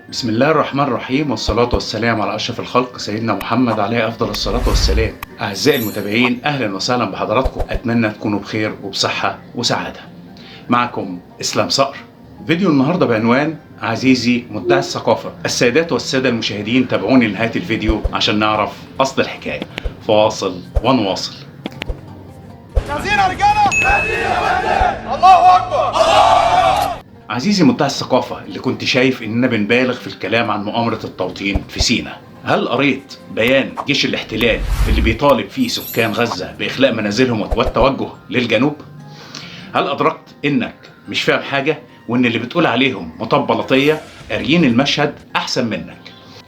بسم الله الرحمن الرحيم، والصلاة والسلام على أشرف الخلق سيدنا محمد عليه أفضل الصلاة والسلام. أعزائي المتابعين، أهلا وسهلا بحضراتكم، أتمنى تكونوا بخير وبصحة وسعادة. معكم إسلام صقر. فيديو النهاردة بعنوان عزيزي مدعي الثقافة. السيدات والسادة المشاهدين، تابعوني لنهاية الفيديو عشان نعرف أصل الحكاية. فاصل ونواصل. جاهزين يا رجاله؟ الله اكبر. عزيزي مدعي الثقافة اللي كنت شايف إننا بنبالغ في الكلام عن مؤامرة التوطين في سينا، هل قريت بيان جيش الاحتلال اللي بيطالب فيه سكان غزة بإخلاء منازلهم والتوجه للجنوب؟ هل أدركت إنك مش فاهم حاجة وإن اللي بتقول عليهم مطبلطية قاريين المشهد أحسن منك؟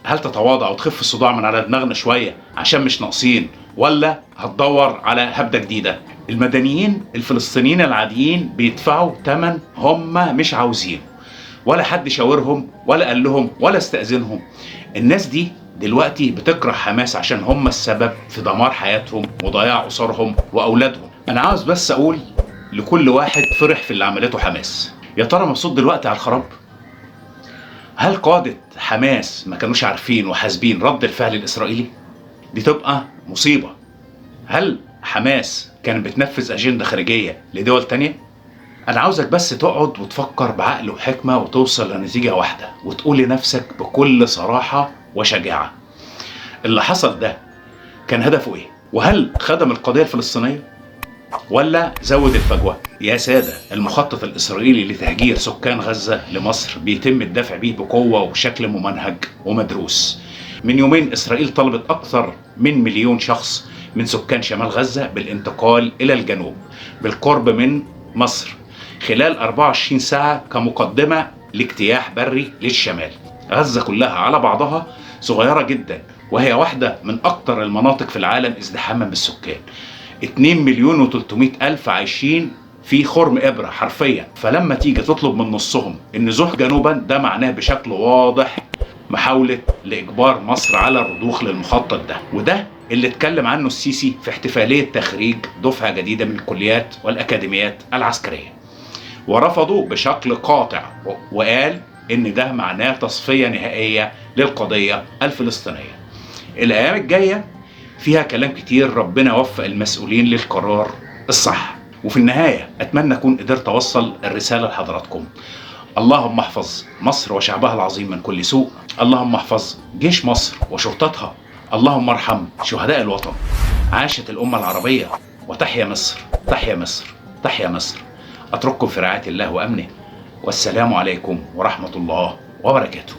هل تتواضع وتخف الصداع من على دماغنا شوية عشان مش ناقصين، ولا هتدور على هبدة جديدة؟ المدنيين الفلسطينيين العاديين بيدفعوا تمن هم مش عاوزينه، ولا حد شاورهم ولا قال لهم ولا استأذنهم. الناس دي دلوقتي بتكره حماس عشان هم السبب في دمار حياتهم وضياع أسرهم وأولادهم. أنا عاوز بس أقول لكل واحد فرح في اللي عملته حماس، يا ترى مبسوط دلوقتي على الخراب؟ هل قادة حماس ما كانوش عارفين وحاسبين رد الفعل الإسرائيلي؟ دي تبقى مصيبة. هل حماس كانت بتنفذ أجندة خارجية لدول تانية؟ أنا عاوزك بس تقعد وتفكر بعقل وحكمة وتوصل لنتيجة واحدة، وتقول لنفسك بكل صراحة وشجاعة: اللي حصل ده كان هدفه إيه؟ وهل خدم القضية الفلسطينية؟ ولا زود الفجوة؟ يا سادة، المخطط الإسرائيلي لتهجير سكان غزة لمصر بيتم الدفع به بقوة وشكل ممنهج ومدروس. من يومين إسرائيل طلبت أكثر من 1 مليون شخص من سكان شمال غزة بالانتقال إلى الجنوب بالقرب من مصر خلال 24 ساعة كمقدمة لاجتياح بري للشمال. غزة كلها على بعضها صغيرة جدا، وهي واحدة من أكثر المناطق في العالم ازدحاما بالسكان. 2,300,000 عايشين في خرم إبرة حرفيا. فلما تيجي تطلب من نصهم النزوح جنوبا، ده معناه بشكل واضح محاولة لإجبار مصر على الرضوخ للمخطط ده، وده اللي اتكلم عنه السيسي في احتفالية تخريج دفعة جديدة من الكليات والأكاديميات العسكرية، ورفضوا بشكل قاطع وقال إن ده معناه تصفية نهائية للقضية الفلسطينية. الأيام الجاية فيها كلام كتير، ربنا يوفق المسؤولين للقرار الصح. وفي النهاية أتمنى أكون قدرت أوصل الرسالة لحضراتكم. اللهم احفظ مصر وشعبها العظيم من كل سوء، اللهم احفظ جيش مصر وشرطتها، اللهم ارحم شهداء الوطن. عاشت الأمة العربية، وتحيا مصر، تحيا مصر، تحيا مصر. أترككم في رعاية الله وأمنه، والسلام عليكم ورحمة الله وبركاته.